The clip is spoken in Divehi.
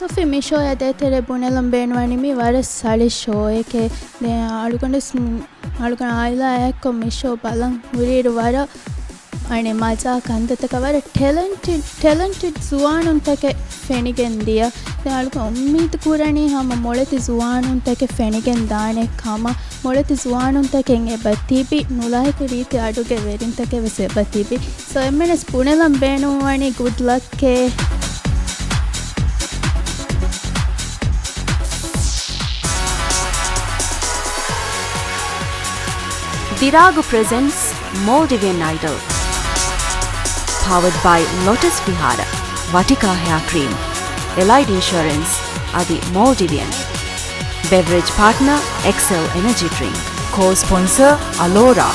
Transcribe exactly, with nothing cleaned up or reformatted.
ކޮފީ މި ޝޯއާ ދޭތެރޭ ބުނެލަން ބޭނުންވަނީ މީ ވަރަށް ސަޅި ޝޯއެކޭ. ދެން އަޅުގަނޑު ސް-، އަޅުގަނޑު އާއިލާއާއެއްކޮށް މި ޝޯ ބަލަން ހުރިއިރު ވަރަށް އަނެއް މަޖާ ކަންތައްތަކާ ވަރަށް ޓެލެންޓެޑް، ޓެލެންޓެޑް ޒުވާނުންތަކެއް ފެނިގެން ދިޔަ. ދެން އަޅުގަނޑު އުއްމީދު ކުރަނީ ހަމަ މޮޅެތި ޒުވާނުންތަކެއް ފެނިގެން ދާނެ ކަމަށް. މޮޅެތި ޒުވާނުންތަކެއް އެބަ ތިބި، ނުލާހިކު ރީތި އަޑުގެ ވެރިންތަކެއް ވެސް އެބަ ތިބި. ސޯ އެންމެނަސް ބުނެލަން ބޭނުންވަނީ ގުޑް ލަކް. ދިރާގު ޕްރެޒެންޓްސް މޯލްޑިވިއަން އައިޑަލް. ޕަވަޑް ބައި ލޮޓަސް ފިހާރަ، ވަޓިކާ ހެއާ ކްރީމް، އެލައިޑް އިންޝުއަރެންސް އަދި މޯލްޑިވިއަން. ބެވްރެޖް ޕާޓްނަރ، އެކްސެލް އެނަޖީ ޑްރިންކް. ކޯ ސްޕޮންސަރ، އަލޯރާ.